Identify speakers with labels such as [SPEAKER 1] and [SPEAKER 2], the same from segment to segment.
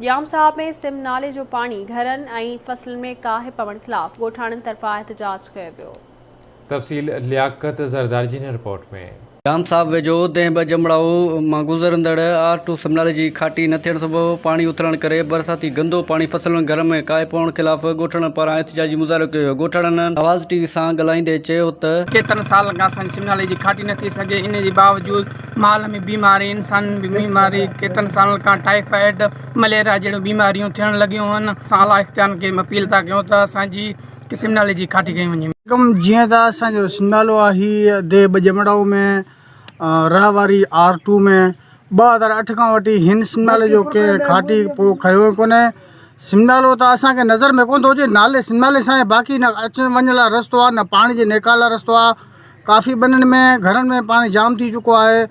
[SPEAKER 1] ڄام صاحب ۾ سم نالي جو پاڻي گهرن ۽ فصلن ۾ ڪاهي پوڻ خلاف ڳوٺاڻن طرفان احتجاج ڪيو ويو.
[SPEAKER 2] تفصيل لياقت زرداري جي هن رپورٽ ۾.
[SPEAKER 3] ڄام صاحب ويجهو ديهه ٻه جمڙائو مان گذرندڙ آر ٽو سم نالي جي کاٽي نه ٿيڻ سبب پاڻي اٿلڻ ڪري برساتي گندو پاڻي فصلن گهرن ۾ ڪاهي پوڻ خلاف ڳوٺاڻن پاران احتجاجي مظاهرو ڪيو ويو ڳوٺاڻن آواز ٽي وي سان ڳالهائيندي چيو ته.
[SPEAKER 4] ڪيترن سالن کان اسان جي سم نالي جي کاٽي نه ٿي سگهي ان جي باوجود مال ۾ بيماري، انسانن ۾ بيماري، ڪيترن سالن کان ٽائيفائيڊ، مليريا جهڙيون بيماريون ٿيڻ لڳيون آهن. اسان اعليٰ اختيارين کي اپيل ٿا ڪيون ته اسان جي سم نالي جي کاٽي ڪئي وڃي.
[SPEAKER 5] ڪم جيئن ته اسان جو سم نالو آهي هي ديهه ٻجمڙائو ۾ رهه واري آر ٽو ۾ 2008 کان وٺي هن سم نالي جو ڪنهن کاٽي پوء کنيو ئي ڪونهي. سم نالو ته اسان کي نظر ۾ ڪونه ٿو اچي نالي سم نالي سان آهي باقي نه اچ وڃ لاء رستو آهي نه پاڻي جي نيڪال لاء رستو آهي. ڪافي ٻنين ۾ گهرن ۾ پاڻي جام ٿي چڪو آهي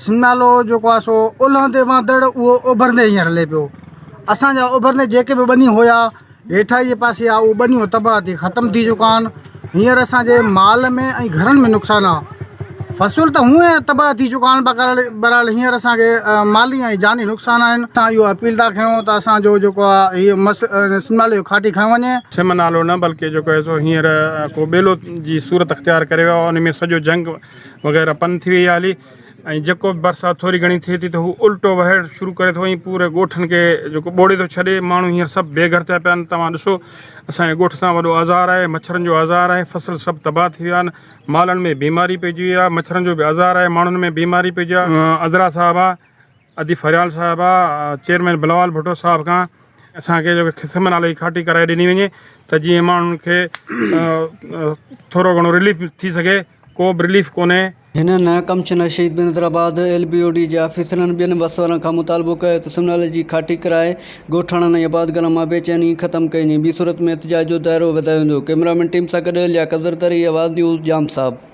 [SPEAKER 5] سم نالو جيڪو آهي سو الهندي وهندڙ اهو اڀرندي هينئر هلي پيو اسانجا اڀرندي جيڪي به ٻني هيا هيٺائي جي پاسي آهي اهو ٻنيون تباهه ٿي ختم ٿي چڪا آهن هينئر اسانجي مال ۾ ۽ گهرن ۾ نقصان آهي فصل ته هونئن تباهه ٿي چڪا آهن بهرحال هينئر اسانکي مالي ۽ جاني نقصان آهن اسان اهو اپيل ٿا ڪيون ته اسانجو جيڪو آهي هي مس سم نالي جو کاٽي کنيو وڃي.
[SPEAKER 6] سم نالو نه بلڪه جيڪو آهي سو هينئر ڪو ٻيلو جي صورت اختيار ڪري ويو آهي ان ۾ سڄو جهنگ وغيره پن ٿي وئي آهي هلي ۽ جيڪو به برسات ٿوري گهڻي ٿئي ٿي ته هو الٽو وهڻ شروع ڪري ٿو ۽ پوري ڳوٺن کي جيڪو ٻوڙي ٿو ڇڏي ماڻهو هينئر سڀ بي گهر ٿيا پيا آهن توهان ڏسو اسان جي ڳوٺ سان وڏو آزار آهي مڇرن جو آزار آهي فصل سڀ تباهه ٿي ويا آهن مالن ۾ بيماري پئجي وئي آهي مڇرن جو به آزار آهي ماڻهن ۾ بيماري پئجي وئي آهي عذرا صاحبه ادي فريال صاحبه چيئرمين بلاول ڀٽو صاحب کان اسان کي جيڪو سم نالي جي کاٽي ڪرائي ڏني وڃي ته جيئن ماڻهن کي ٿورو گهڻو رليف ٿي سگهي ڪو به رليف ڪونهي.
[SPEAKER 3] هنن commissioner Shaheed Benazirabad, L B O D جي آفيسرن ٻين وس وارن کان مطالبو ڪيو ته سم نالي جي کاٽي ڪرائي ڳوٺاڻن ۽ آبادگارن مان بيچيني ختم ڪئي وڃي ٻي صورت ۾ احتجاج جو دائرو وڌايو ويندو ڪئميرامين ٽيم سان گڏ لياقت زرداري آواز نيوز ڄام صاحب.